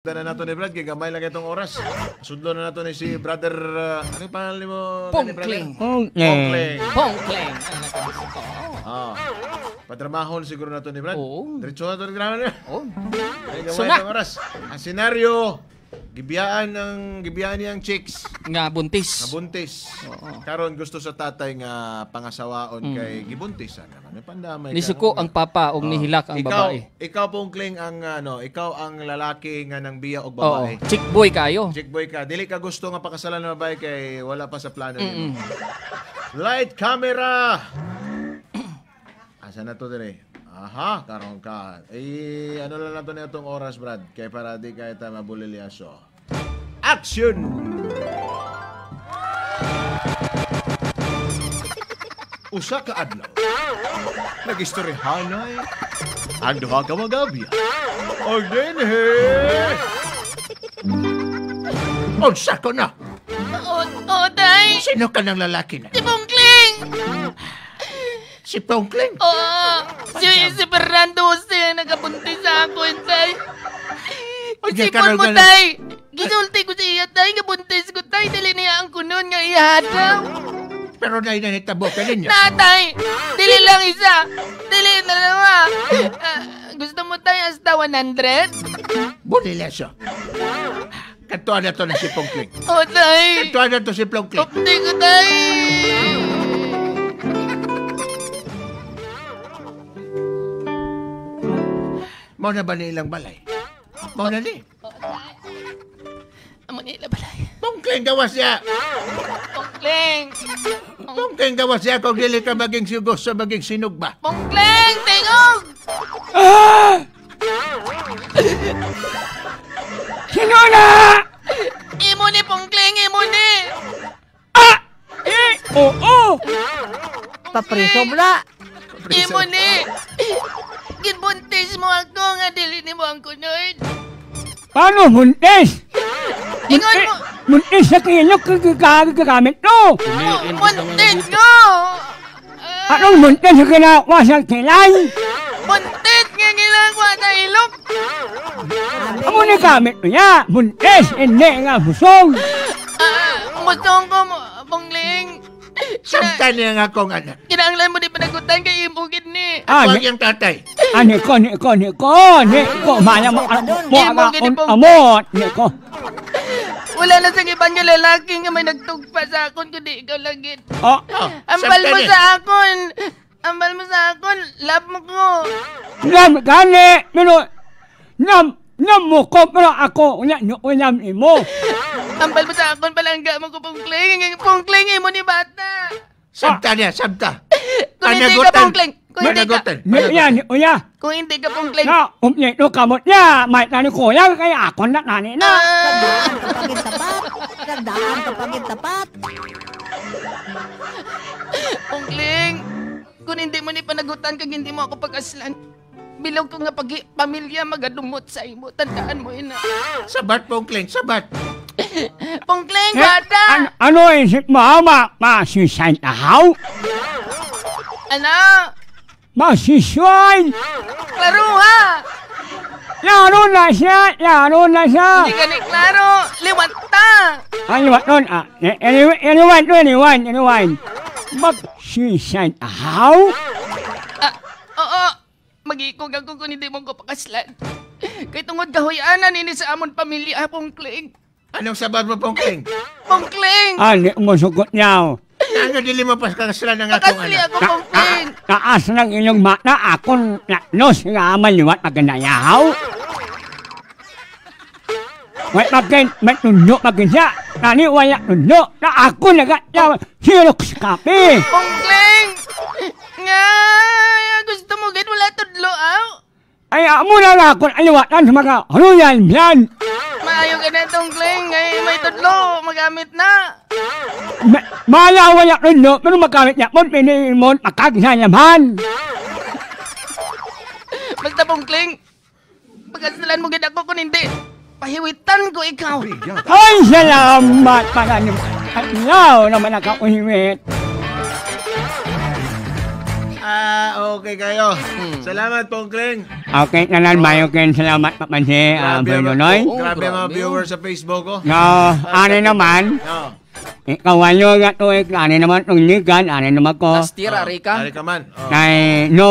Na nato ni Brad, kay gamay lang itong oras. Sudlo na nato ni si Brother, ano yung pangalan mo? Pongkling. Pongkling. Pongkling. Ah. Padramahon siguro nato ni Brad. Oo. Diretso na to ni Brad. Oo. Ay, gamay Suna. itong oras. Ang senaryo, gibiyaan niyang chicks. Nga buntis. Nga buntis. Oo. Karon gusto sa tatay nga pangasawaon kay gibuntis sana. Ano pandamay ka. Nisuko ang papa og nihilak ang babae. Ikaw Pongkling ang ano, ikaw ang lalaki nga nang biya og Oo. babae. Chick boy kayo. Chick boy ka, dili ka gusto nga pakasalan ng babae kay wala pa sa plano nimo. Light camera. Asa na to dire? Aha, karon ka. Eh, ano lang nato na itong oras, Brad, kay para di kay ta mabulilyaso. Action! Usa ka adlaw. Nagistoryahanay ang duha ka magabya. Og dinhi. Unsa ko na? Oo, tay. Sino ka ng lalaki na? Si Pongkling! Si Pongkling? Oo. Si Fernando Jose nagabuntis sa ako, tay. Isipon mo, tay. Gisulti ko sa iya, tay. Gabuntis ko, tay. Dili niya ang kunon nga ihadaw. Pero na inanitabo ka ninyo. Na, tay. Dili lang isa. Dili na dalawa. Gusto mo, tay, hasta 100? Bulileso. Kantuan na to na si Pongkling. Oo, tay. Kantuan na to si Pongkling. Updi ko, tay. Mao na ba ni ilang balay? Mao na ni? Amo ni ilang balay. Pongkling gawas siya! Pongkling! Pongkling gawas siya kung dili ka maging sugos sa maging sinugba. Pongkling! Tingog! Ah! Sino na? Imo ni Pongkling! Imo ni! Ah! Eh! Oo! Papreso bla! Imo ni! Ginbuntis mo ako nga dili ni mo ang kunod. Paano buntis? Ingon mo! Buntis sa kilo gagamit no! Buntis ko! Anong buntis sa ginawa sa kilay? Buntis nga ginagawa sa ilok! Amo ni gamit mo niya? Buntis, hindi nga busog! Musong ko mo, Pongling! Samta niya nga akong anak. Kinahanglan mo di panagutan kay imugid ni. Ako ang iyang tatay. Ah, niko, niko, niko, niko. Maya mo, mo, amot, niko. Wala na sa ibang nga lalaki nga may nagtugpa sa akon, kundi ikaw lagi. Oh, ambal mo sa akon. Ambal mo sa akon. Love mo ko. Love gani, pero, love mo ko, pero ako, ulam imo. Ambal mo sa akon, palangga mo ko, Pongkling. Pongkling, imo ni bata. Samta niya, samta. Kung hindi ka, Pongkling. Kung hindi ka. Uya. Kung hindi ka, Pongkling. Na, umplito ka mo niya. May tani ko lang, kaya ako na nani na. Tandaan kapag tapat. Tandaan kapag tapat. Pongkling, kung hindi mo ni panagutan, kag hindi mo ako pag-aslan, bilog ko nga pag pamilya magadumot sa imo. Tandaan mo ina. Sabat, Pongkling, sabat. Pongkling, bata! Ano isip mo, ma-suicide na how? Ano? Ma-suicide! Klaro, ha? Laro na siya! Laro na siya! Hindi ka ni klaro! Liwat ta! Ay, liwat nun, ah. Anyone, anyone, anyone. Mag-suicide na how? Oo. Mag-iikog ako kung hindi mo ko pakaslan. Kay tungod kahoyanan ini sa amon pamilya, Pongkling. Anong sabat mo, Pongkling? Pongkling! Ah, hindi mo sugot niya. Ano, dili mo paskaslan ng akong Pakasli anak? ako, Pongkling! Taas ng inyong mata, akong naknos nga maliwat maganayaw. May magin, may tundo magin siya. Nani wala tundo na ako nagatawa. Xerox copy! Pongkling! Nga, gusto mo gid wala tudlo, aw? Ay, amo na lang akong aliwatan sa mga royal blood. Maayo ka na, Pongkling. Ay, may tudlo. Magamit na. Mala wala tudlo, pero magamit niya mo, pinili mo, makagsayaman. Basta, Pongkling, pagkasalan mo gid ako kung hindi, pahiwitan ko ikaw. Ay, salamat para ni Ayaw naman nakauhiwit. Ah, Okay kayo. Salamat, Pongkling. Okay, tanan mayo ken salamat papansi Grabe ang- Nonoy. Oo, Grabe ang mga grabe, viewers sa Facebook ko. No, ani naman, Oh. ikawanyo nga tuig, ani naman tong ligan, ani naman ko. Last year, ari ka. Ari ka man. Oh. Kay no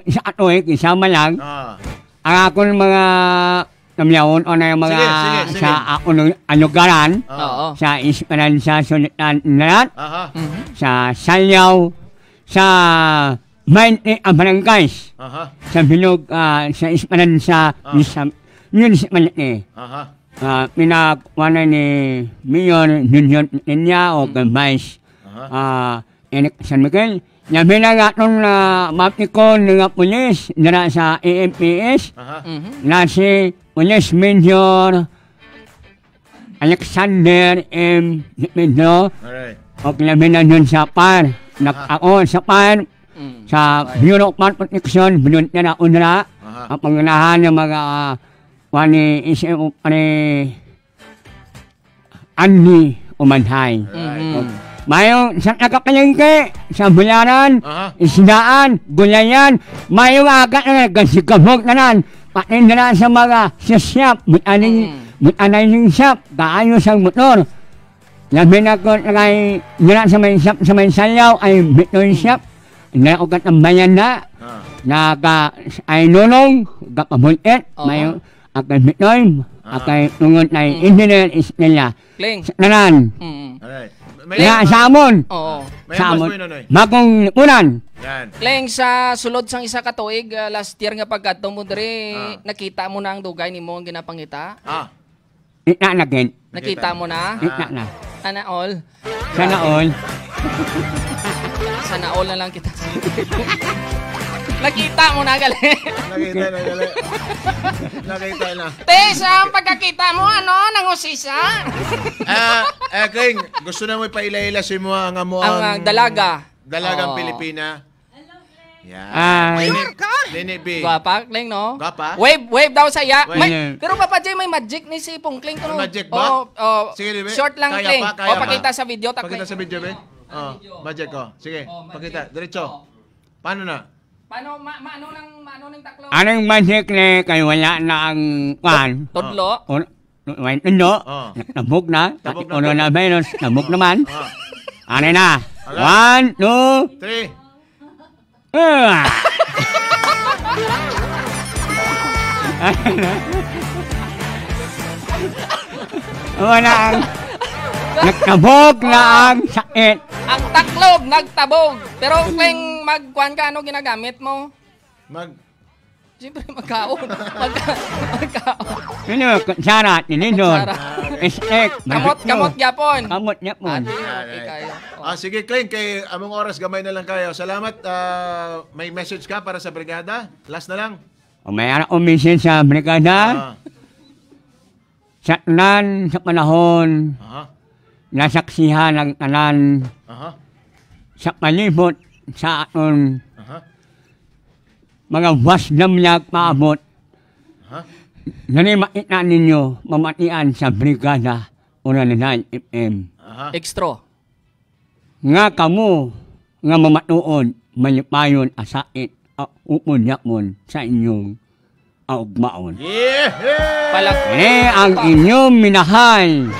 sa tuig isama lang Ah. ang akong mga namyaon o na yung mga Sige, sige, sige. sa akong anugaran Oo. sa Esperanza Sunitan Narat, Aha. sa Salyaw, sa Mainte ang barangays, Aha. sa Bilog, sa Esperanza, sa Municipality. Aha. Pinakuha na ni Mayor Junior Ninya o kay Vice Eric San Miguel. Labi na nga itong mapikon nga pulis dira sa AMPS Aha. na si Police Major Alexander M. Pedro Alright. o labi na dun sa PAR. Ako sa PAR, sa Bureau of Fire Protection, binun na unra Aha. ang pangunahan ng mga wani isip ni Andy Umanhay. Alright. Mayong sa nakapalengke, sa bularan, Aha. isdaan, gulayan, mayong aga na nagkasikabog na nan, pati na sa mga sisyap, mutaning shop, kaayos ang motor. Labi na ko kay nila sa may shop, sa may sayaw, ay bitoy shop, nila ko katambayan na, Ah. naka ay nunong, kapabulit, Oo. mayong akay bitoy, akay tungod na engineer is nila. Kling. Sa tanan, Alright. May nga sa amon, Oo. May sa ambas amon, mo yun, Nonoy. bagong lipunan. Yan. Kleng, sa sulod sang isa ka tuig, last year nga pagkadto mo diri, nakita mo na ang dugay nimo ang ginapangita? Ah. Ita na gin. Nakita mo na? Ita na. Sana all. Sana all. Sana all na lang kita. Nakita mo na gali. Nakita na gali. Nakita na. Te, sa pagkakita mo, ano, nangusisa? Kleng, gusto na mo ipaila-ila si mo ang amo Ang dalaga. Dalagang Oo. Pilipina. Yan. Ay. Nene B. Gwapa, Kleng, no? Gwapa? Wave, wave daw sa iya. Wave. May, pero Papa J, may magic ni si Pong Kleng. May magic ba? Oo, oo. Sige, di ba? Short lang, Kaya Kleng. pa, kaya O, pa. pakita sa video. Tak, Pakita sa video, be. Oh, magic ko. Sige, Oh, magic. pakita. Diretso. Oo. Paano na? Paano, maano nang, maano nang taklo? Anong magic ni kay wala na ang kwan? Tudlo. Wala tundo. Oh. Nabog na. Tabog na. Coronavirus. Nabog naman. Ah. Ano na? Ala. 1, 2, 3. Ah! Wala ang nagtabog na ang sakit. Ang taklob, nagtabog. Pero Kleng, magkuhan ka, ano ginagamit mo? Siyempre, magkaon. Magkaon. Ano, kutsara, tinidor, Kutsara. steak, Kamot, kamot gyapon. Kamot gyapon. Ate, okay kayo. Oh. Ah, sige, Kleng, kay among oras gamay na lang kayo. Salamat. May message ka para sa brigada? Last na lang. O may anak ko message sa brigada. Ah. Sa tanan, sa panahon, Aha. nasaksihan ang tanan Aha. sa palibot sa aton Aha. mga wasdam na paabot. Aha. Nani makita ninyo mamatian sa brigada Uranay FM. Aha. Extra. Nga kamo nga mamatuod malipayon asait upon yapon sa inyong augmaon. Yeah! Palag. Ne ang inyong minahal.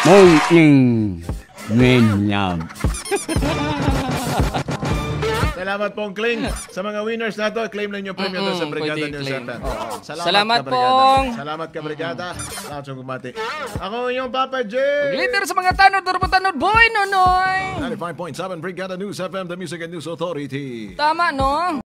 Mungking William. Salamat pong Kling. Sa mga winners na to, claim na inyo premyo doon sa Brigada pwede News claim. FM. Oo. Salamat, Salamat, ka, Brigada. Pong. Salamat ka, Brigada. Salamat sa gumati. Ako ang inyong Papa J. Glitter sa mga tanod, tanod, boy, nonoy. 95.7 Brigada News FM, the Music and News Authority. Tama, no?